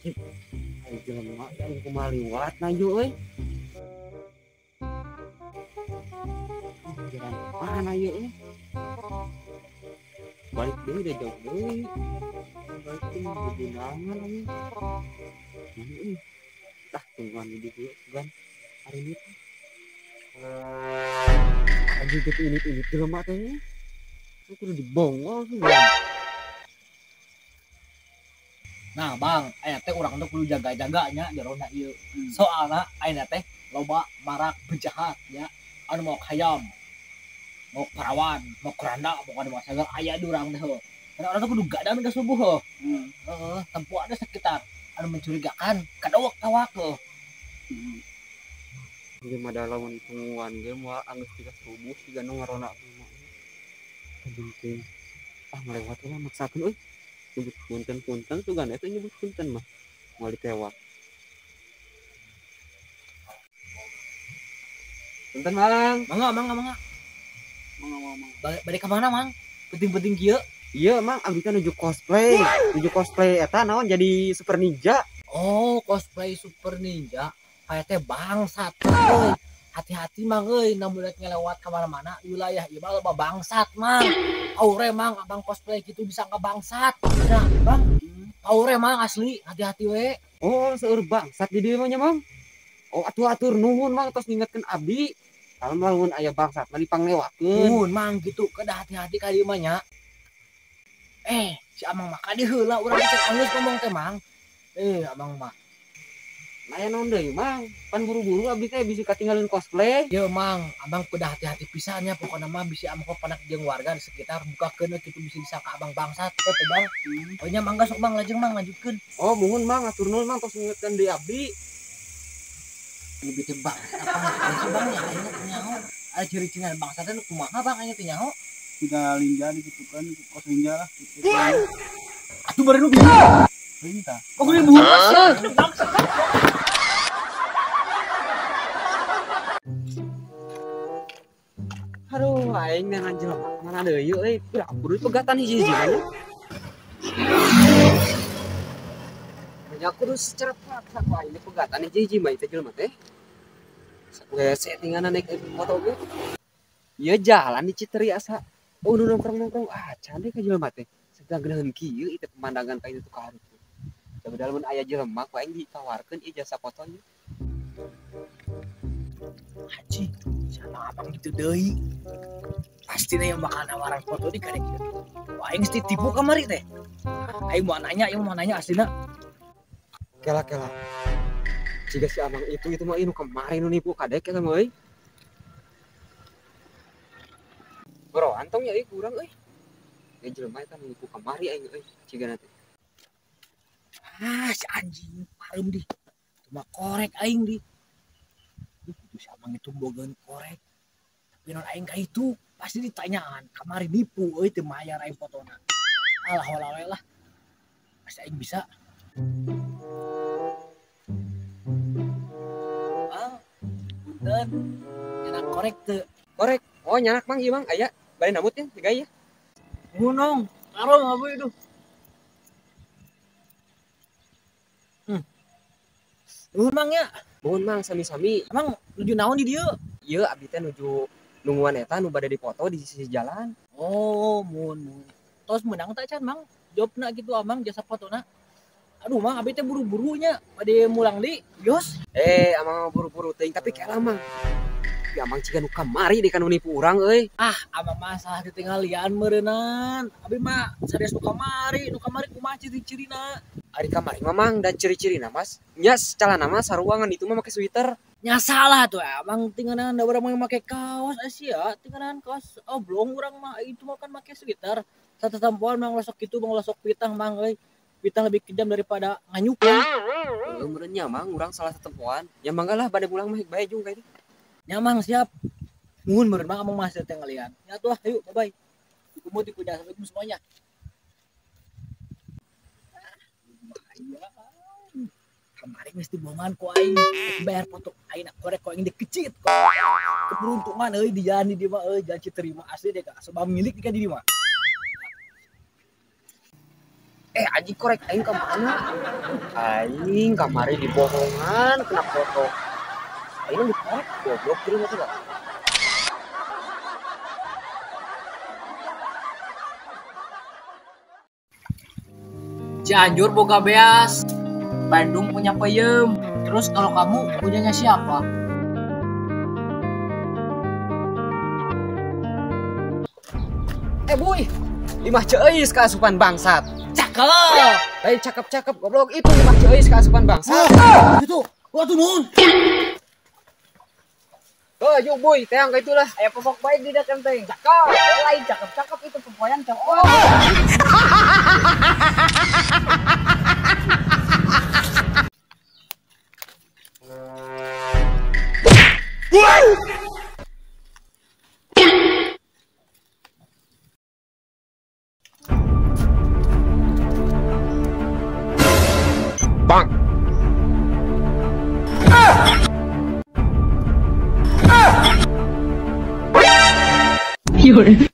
Ayo jelema aing kumaha liwat na ieu euy. Jalan mana ieu euy? Balik deui da jauh deui. Balik deui bebenangan anjing. Mana euy? Tah tungguan di dieu sugan hari ini. Anjing gitu ini jelema teh. Kudu dibongol sugan. Nah, Bang, aya teh urang teh kudu jaga-jaganya jerona ieu. Soalna ayeuna teh loba marak penjahat nya anu mau hayam, mau parawan, mau keranda, pokoknya mah sagala aya di urang teh heuh. Karena urang teh kudu gadan ka subuh heuh. Heeh, tempo ada sekitar anu mencurigakan kadawak tawak heuh. Ieu mah da lamun tungguan ge moal anggeus tiga subuh siga nu ngarona mah. Penting. Ah ngalewat lah maksakeun euy. Nyebut punten-punten tuh kan eta nyebut punten mah moal ditewak. Punten Mang. Mangga mangga mangga. Mangga mangga. Balik ka mana Mang? Penting-penting kieu. Iya Mang, abdi teh nuju cosplay. Nuju cosplay eta naon jadi super ninja. Oh, cosplay super ninja. Kayak teh bangsat euy. Hati-hati Mang euy, namun rek ngelewat ka mana-mana wilayah ieu mah loba bangsat Mang. Aure Mang, abang cosplay gitu bisa ngebangsat. Nah, Bang. Aure Mang asli, hati-hati we. Oh, seueur bangsat di dieu mah nya Mang. Oh, atuh atur nuhun Mang tos ngingetkeun abdi. Kalau lamun aya bangsat mah dipanglewakeun. Nuhun Mang gitu, kedah hati-hati ka dieu mah nya. Si Amang mah ka dieu heula urang cek anggeus ngomong teh Mang. Amang mah. Nah, naon deui Mang? Pan buru-buru abdi teh bisi katinggalin cosplay. Ye Mang, abang kudu hati-hati pisan nya pokona mah bisi amang panak jeung warga di sekitar bukakeun kitu bisi disangka abang bangsat teh Bang. Oh nya mangga sok Bang lajeng Mang lanjutkeun. Oh, muhun Mang, atur nuhun Mang tos ngingetkeun deui abdi. Lebih teh bangsat apa sih Bang ya aing teh nyaho. Ada ciri-ciri bangsat teh kumaha Bang aing teh nyaho? Tiga linja ditutukan kos linja lah. Atuh bari nu bingung. Perintah. Oh, gue bunuh sih. Bangsat. Aduh, aing neangan jelema mana deui euy. Kudu pegatan hiji-hiji mah nya. Nya kudu secara paksa ku aing pegatan hiji-hiji mah teh jelema teh. Saku settingan naik foto ge. Ieu jalan di Citeri asa. Oh, nu nongkrong-nongkrong ah can ka jelema teh. Sedang geunaheun kieu ieu pemandangan ka itu ka hareup. Coba lamun aya jelema ku aing ditawarkeun ieu jasa fotonya. Haji, sama abang gitu deui. Pasti yang bakal nawaran foto di kadek ieu. Wah, aing mesti tipu kamari teh. Aing mau nanya, aing mau nanya aslina. Kela-kela. Jika si abang itu mah nu kemarin nu nipu kadek eta mah euy. Bro, antong ya euy kurang euy. Ya jelema eta nipu kamari aing euy cigana teh. Ah, si anjing pareum di. Cuma korek aing di. Itu si abang itu bogaeun korek. Tapi non aing ka itu pasti ditanyaan kamari nipu euy teu mayar aing fotona. Alah wala lah. Pasti aing bisa. Bang, punten. Nyanak korek teu? Korek. Oh, nyanak Mang ieu Mang aya. Bari nambut ya, siga ieu. Gunung, karong apa itu? Nuhun Mang ya. Nuhun Mang sami-sami. Emang nuju naon di dieu? Ieu abdi teh nuju nungguan eta nu bade dipoto di sisi jalan. Oh, muhun muhun. Tos meunang teh can Mang? Jobna gitu amang jasa fotona. Aduh Mang, abdi teh buru-burunya bade mulang di. Yos. Amang buru-buru teuing tapi kela Mang. Ya amang ciga nu kamari deui kan nu nipu urang euy. Ah, amang mah salah ditinggalian meureunan. Abi mah sanes nu kamari kumaha ciri-cirina? Ari kamari mah Mang da ciri-cirina Mas. Nya calana mah saruangan itu mah make sweater. Nya salah tuh amang tinggalan da urang mah make kaos asia, tinggalan kaos oblong urang mah itu mah kan make sweater. Satu tampuan Mang losok kitu Mang losok pitah Mang euy. Pitah lebih kejam daripada nganyuk ya. Heuh meureun nya Mang urang salah satempoan. Ya mangga lah bade pulang mah bae jung ka itu. Nya Mang siap. Nuhun meureun Mang amang masih teh ngalian. Ya tuh ayo bye bye. Kumut iku assalamualaikum semuanya. Bahaya. Kemarin mesti bohongan ku aing bayar foto aing nak korek ku aing dikecit kok. Keberuntungan euy di jalan di dieu mah euy jalan Citerima asli deh Kak. Sebab milik di ka di dieu mah. Anjing korek aing ka mana? Aing kamari dibohongan kena foto. Aing dikorek goblok jelema teh. Cianjur boga beas, Bandung punya peyem. Terus kalau kamu punyanya siapa? Buy, 5 ceis keasupan bangsat. Cakep. Lain cakep-cakep goblok itu 5 ceis keasupan bangsat. Itu, waduh nun. Oh, yuk boy, teang kayak itulah. Ayo pokok baik di datang teh. Cakep. Lain cakep-cakep itu pempoyan cakep. Bang. 有人。